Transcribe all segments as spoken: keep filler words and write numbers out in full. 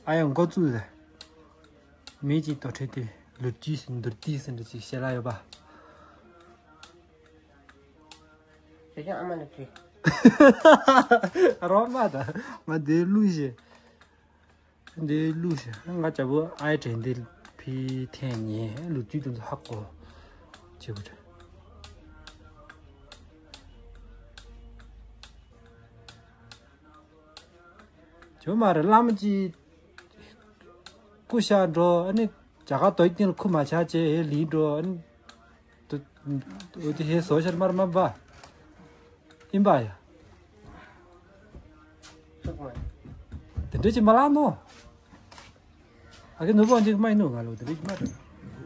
ཨ་ཡང་འགོ་བཙུགས་ཟེར། མི་གཅིག་དོ་ཁྲེ་དེ་ལུ་ཅི་ཟིན་འདུར་ཏི་ཟིན་འདྲ་ཅིག་བཤད་ལ་ཡོད་པ། ཁྱེད་ཀྱང་ཨ་མ་ལ་དྲིས། རོགས་མ་ད། ང་འདི་ལུས་ཤེས། འདི་ལུས་ཤེས། ང་ཅག་པོ་ཨའི་དྲན་འདི་ཕི་འཐེན་ཉེ་ལུ་ཅི་དུ་ཧ་གོ། ཅེས་པ་དྲན། ཇོ་མ་རེད་བླ་མ་ཅི། སྐུ་ཤ་འགྲོ་ཨ་ནི། ཇ་ག་དོ་སྟེང་ལ་ཁུ་མ་ཆག་ཅེས་ཧེ་ལིང་འགྲོ་ཨ་ནི། འོ་དེ་ཧེ་བཟོ་ཤར་མར་མ་འབའ། ཨིན་པ་ཡ། ཚུགས་མ། དེ་འདྲ་ཅི་མ་ལང་ནོ། ཨ་ཀེ་ནུ་བོ་འཇིག་མ་ཡིན་ནོ་ག་ལོ་དེ་འདྲ་ཅི་མ་རེད།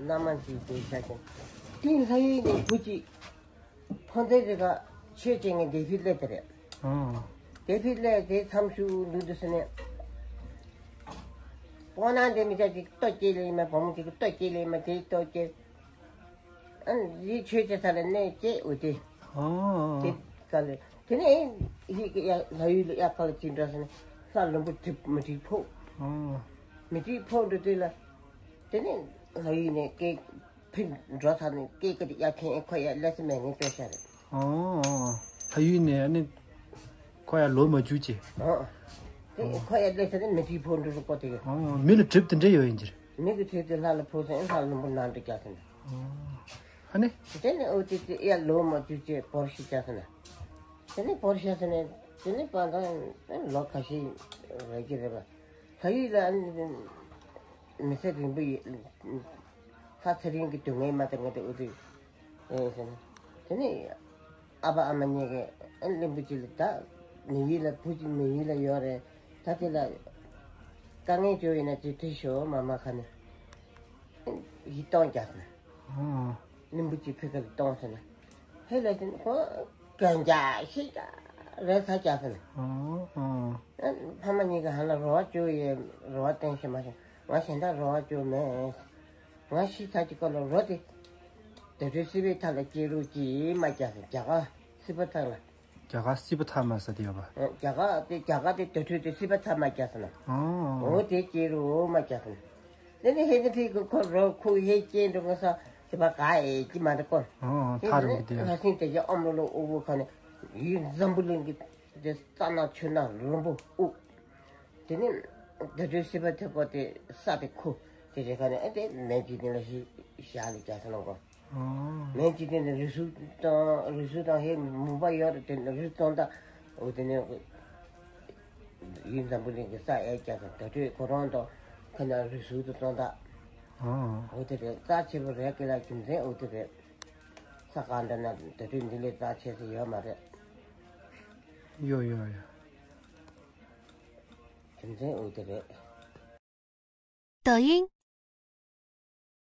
བླ་མ་ཅི་དེ་ཤ་ཅན། ཏིང་ལྷ་ཡུལ་ནས་བུ་ཅི། ཕོ་མཐའི་རི་ཁ་ཆོས་བྱེད་མཁན་སྡེ་ཕི་སླེབས་པ་རེད། ཨང་། སྡེ་ཕི་སླེབས་དེ་མཚམས་ཤུགས་འདུག་འདུག་ཟེར་ནས། སྤོ་ན་འདི་མི་ཆ་ཅིག་ལྟོ་སྐྱེལ་ལེ་ཡིན་མ་བུ་མོ་ཅིག་ལྟོ་སྐྱེལ་ལེ་ཡིན་མ་དེ་ལྟོ་སྐྱེལ། ཨ་ནི་ཆོས་བྱེད་ས་ལ་གནས་སྐྱེལ་འོ་དེ། ཨང་། དེ་ག་ལེ་དེ་ནས་ཡིག་གི་ཡ་ལྷ་ཡུལ་ལ་ཡ་ག་ལ་ཅིག་འདྲ་ཟེར་ནས་ལྷ་ལུམ་བུ་དེ་མི་དྲིག་ཕོག་ཨང་། མི་དྲིག་ཕོག་འགྲོ་དུས་ལ། དེ་ནས་ལྷ་ཡུལ་ནས་སྐད། ཕིན་འགྲོ་ཚར་ནས་སྐད་ཀྱི་ཡ་ཁེན་ཨེ་ཁོ་ཡ་ལས་སེ་མེད་ངེས་བསྟན་ཤ་རེད། ཨོ། ལྷ་ཡུལ་ནས་ཨ་ནི། ཁོ་ཡ་ལོ་མ་བཅུ་ཅི། ཨོ། ཨེ་ཁོ་ཡ་ལས་སེ་ནི་མི་ཁྲིའི་ཕོ་འགྲོ་རུ་ཀོ་དེ་ཡོད། ཨོ། མི་ལ་གྲིབ་དེ་འདྲ་ཡོད་ཡིན་ཅི། མི་གི་ཁྲིབ་དེ་ལྷ་ལ་ཕོ་སེ་ཨེ་ལྷ་ལུམ་བུ་ནང་དུ་རྒྱག་སེ་ན། ཨོ། ཨ་ནི། དེ་ནས་ཨོ་དེ་དེ་ཡ་ལོ་མ་བཅུ་ཅི་བོར་ཤི་རྒྱག་སེ་ན། དེ་ནས་བོར་ཤི་སེ་ནས་དེ་ནས་པ་ད་ལོ་ཁ་ཤས་རེ་གི་རེད་པ། ལྷ་ཡུལ་ལ་ཨ་ནི། མི་ཚེ་རིང་པོ་ཡོད། ལྷ་ཚེ་རིང་གི་སྡུག་བསྔལ་མ་དང་ངེས་དེ་འུ་ཐུག་ཨེ་ཟེར་ན། དེ་ནས་ཨ་ཕ་ཨ་མ་གཉིས་ཀས་ཨ་གླིང་བུ་གཅིག་ལ་ད་མི་ཡུལ་ལ་བུ་གཅིག་མི་ཡུལ་ལ་ཡོད་རེད། ད་དེ་ལ་དཀའ་ངལ་བྱུང་ཡིན་ན་ཅིག་དྲིས་ཤོག་མ་མ་ཁ་ནས་ཡིད་གཏོང་རྒྱག་ཟེར་ན། ཨོ། གླིང་བུ་གཅིག་ཕི་ཁ་ལ་གཏོང་ཟེར་ན། ཧེ་ལ་དེ་ནས་ཁོ་གན་རྒྱ་ཤེས་རྒྱ་རེད་ས་རྒྱག་ཟེར་ན། ཨོ་ཨོ། ཕ་མ་གཉིས་ཀ་ཧ་ལ་རོ་བ་བཅུ་ཡི་རོ་བ་བསྟན་ཤེས་མ་ཤེས། ང་གཞན་དག་རོ་བ་བཅུ་མེད། ང་ཤི་ཚར་གྱི་སྐོར་ལ་རོ་དེ། དུར་ཁྲོད་སྲིད་པའི་ཐག་ལ་སྐྱེལ་རོགས་གྱིས་མ་རྒྱག་ཟེར། རྒྱ་གར་སྲིད་པ་ཐག་ལ། རྒྱ་གར་སྲིད་པ་ཐག་མ་ཟེར་དེ་ཡོད་པ། རྒྱ་གར་དེ་རྒྱ་གར་དེ་དུར་ཁྲོད་དེ་སྲིད་པ་ཐག་མ་རྒྱག་ཟེར་ན། ཨོ། འོ་དེ་སྐྱེལ་རོགས་མ་རྒྱག་ཟེར་ན། དེ་ནས་ཧེ་ནི་ཕི་གི་ཁོ་རོ་ཁོ་ཧེ་སྐྱེལ་འགྲོ་གི་ས་དེ་པ་ག་ཨེ་ཀྱི་མ་འདི་ཀོ། ཨོ་ཐག་རིང་གི་དེ་ཡོད། ལྷ་སྲིན་དེ་གྱི་ཨོམ་ལོ་ལོ་ཨུ་བུ་ཁ་ནས་ཡུལ་འཛམ་བུ་གླིང་གི་དེ་ས་ན་ཆུ་ན་རོམ་པོ་ཨུ། དེ་ནས་དུར་ཁྲོད་སྲིད་པ་ཐེབས་ཀོ་དེ་ས་དེ་ཁུ་དེ་རེ་ཁ་ནས་ཨེ་དེ་མེ་ཇི་དེ་ལ་ཧི་ཞག་ལས་རྒྱ་ས་ལོ་གོ། ཨོ། མེ་ཇི་དེ་ནས་རི་སུ་དང་རི་སུ་དང་ཧེ་མུན་པ་ཡོད་རེད། དེ་ནས་རི་སུ་དང་ད་འོ་དེ་ནས་ཡུལ་འཛམ་བུ་གླིང་གི་ས་ཨེ་རྒྱ་ས་དུར་ཁྲོད་ཁོ་རང་དང་ཁ་ན་རི་སུ་དང་ཙོང་ད། ཨོ། འོ་དེ་རེད། རྩ་ཆེ་བོ་རེད་ཀི་ལ་རྒྱུ་མཚན་འོ་དེ་རེད། ས་ག་འདྲ་ན་དུར་ཁྲོད་འདི་ལས་རྩ་ཆེ་ས་ཡོད་མ་རེད། ཡོ་ཡོ་ཡོ། རྒྱུ་མཚན་འོ་དེ་རེད། 抖音。